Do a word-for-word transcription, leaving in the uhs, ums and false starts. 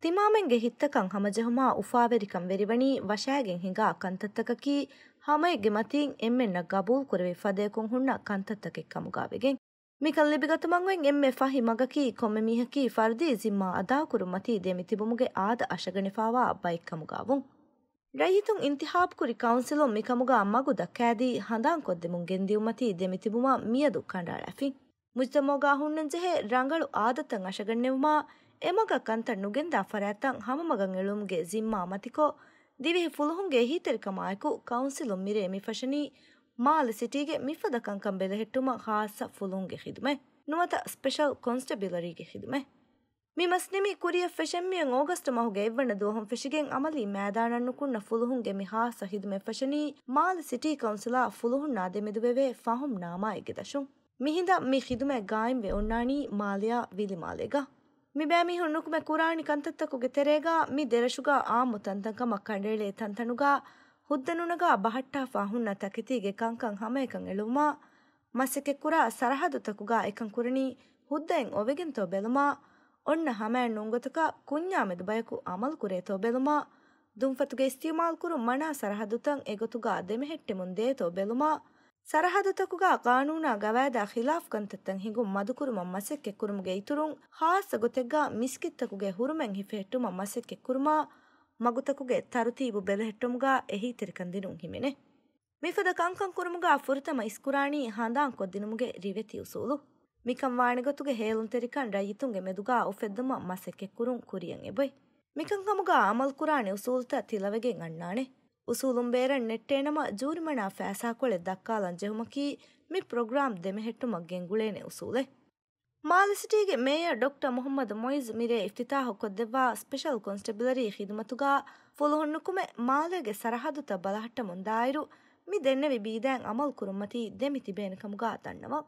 ތިމާމެންގެ ހިތްތަކަށް ހަމަޖެހުމާ އުފާވެރިކަން ވެރިވަނީ ވަށާގެން ހިނގާ ކަންތައްތަކަކީ، ހަމައެއްގެ މަތީން އެންމެންނަށް ގަބޫލުކުރެވޭ ފަދަޔަކުން ހުންނަ ކަންތައްތަކެއް ކަމުގާ ވެގެން. މިކަން ލިބިގަތުމަށް އޮތް އެންމެ ފަހި މަގަކީ، ކޮންމެ މީހަކީ ފަރުދީ ޒިންމާ އަދާކުރުން މަތީ ދެމިތިބުމުގެ އާދަ އަށަގަނެފާވާ ބައެއް ކަމުގާވުން. ރައްޔިތުން އިންތިހާބުކުރި ކައުންސިލުން މިކަމުގާ މަގު ދައްކާދީ، ހަނދާންކޮށްދެމުން ގެންދިއުމަތީ ދެމިތިބުމަށް މިއަދު ކަނޑައަޅާފިން. މުޖްތަމަޢުގާ ހުންނަންޖެހޭ ރަނގަޅު އާދަތައް އަށަގަންނެވުމާ، އެމަގަށް ކަންތައް ނުގެންދާ ފަރާތްތައް ހަމަމަގަށް އެޅުމުގެ ޒިންމާ މަތިކޮށް، ދިވެހި ފުލުހުންގެ އެހީތެރިކަމާއެކު ކައުންސިލުން މިރޭ މިފަށަނީ، މާލެ ސިޓީގެ މިފަދަ ކަންކަން ބެލެހެއްޓުމަށް ޚާއްޞަ ފުލުހުންގެ ޚިދުމަތް، ނުވަތަ ސްޕެޝަލް ކޮންސްޓެބިލަރީގެ ޚިދުމަތް. މި މަސް ނިމި ކުރިއަށް ފެށެން މިއޮތް އޯގަސްޓު މަހުގެ އެއްވަނަ ދުވަހުން ފެށިގެން އަމަލީ މައިދާނަށް ނުކުންނަ ފުލުހުންގެ މި ޚާއްޞަ ޚިދުމަތް ފެށެނީ، މާލެ ސިޓީ ކައުންސިލާ ފުލުހުންނާ ދެމެދުވެވޭ ފަހުމް ނާމާއެއްގެ ދަށުން. މި ހިނދަށް މި ޚިދުމަތް ގާއިމްވެ އޮންނާނީ މާލެއާ ވިލިމާލޭގަ. މިބައިމީހުން ނުކުމެ ކުރާނެ ކަންތައްތަކުގެ ތެރޭގަ މި ދެރަށުގަ އާއްމު ތަންތަންކަމަށް ކަނޑައެޅޭ ތަންތަނުގަ ހުއްދަ ނުނަގާ ބަހައްޓާފާ ހުންނަ ތަކެތީގެ ކަންކަން ހަމައެކަން އެޅުވުމާ، މަސައްކަތްކުރާ ސަރަހައްދުތަކުގަ އެކަން ކުރަނީ ހުއްދައިން އޮވެގެންތޯ ބެލުމާ، އޮންނަ ހަމައިން ނޫންގޮތަކަށް ކުންޏާމެދު ބަޔަކު އަމަލުކުރޭތޯ ބެލުމާ، ދުންފަތުގެ އިސްތިޢުމާލުކުރުން މަނާ ސަރަހައްދުތައް އެގޮތުގަ ދެމެހެއްޓެމުން ދޭތޯ ބެލުމާ، ސަރަހައްދުތަކުގަ ޤާނޫނާ ގަވާއިދާ ޚިލާފު ކަންތައްތައް ހިނގުން މަދުކުރުމަށް މަސައްކަތްކުރުމުގެ އިތުރުން، ޚާއްޞަ ގޮތެއްގަ މިސްކިތްތަކުގެ ހުރުމެއް ހިފެހެއްޓުމަށް މަސައްކަތްކުރުމާ، މަގުތަކުގެ ތަރުތީބު ބެލެހެއްޓުމުގަ އެހީތެރިކަން ދިނުން ހިމެނޭ. މިފަދަ ކަންކަން ކުރުމުގަ ފުރަތަމަ އިސްކުރާނީ ހަނދާން ކޮށްދިނުމުގެ ރިވެތި އުސޫލު. މިކަން ވާނެ ގޮތުގެ ހޭލުންތެރިކަން ރައްޔިތުންގެ މެދުގަ އުފެއްދުމަށް މަސައްކަތްކުރުން ކުރިއަށް އެބައޮތް. މިކަންކަމުގަ އަމަލުކުރާނެ އުސޫލުތައް ތިލަވެގެން އަންނާނެ. އުސޫލުން ބޭރަށް ނެއްޓޭނަމަ، ޖޫރިމަނާ ފައިސާކޮޅެއް ދައްކާލަން ޖެހުމަކީ މި ޕްރޮގްރާމް ދެމެހެއްޓުމަށް ގެންގުޅޭނެ އުސޫލެއް. މާލެ ސިޓީގެ މޭޔަރ ޑޮކްޓަރ މުޙައްމަދު މުޢިއްޒު މިރޭ އިފްތިތާޙު ކޮށްދެއްވާ ސްޕެޝަލް ކޮންސްޓެބިލަރީ ޚިދުމަތުގަ ފުލުހުން ނުކުމެ، މާލޭގެ ސަރަހައްދުތައް ބަލަހައްޓަމުން ދާއިރު މި ދެންނެވި ބީދައިން އަމަލު ކުރުންމަތީ ދެމި ތިބޭނެ ކަމުގަ ދަންނަވަން.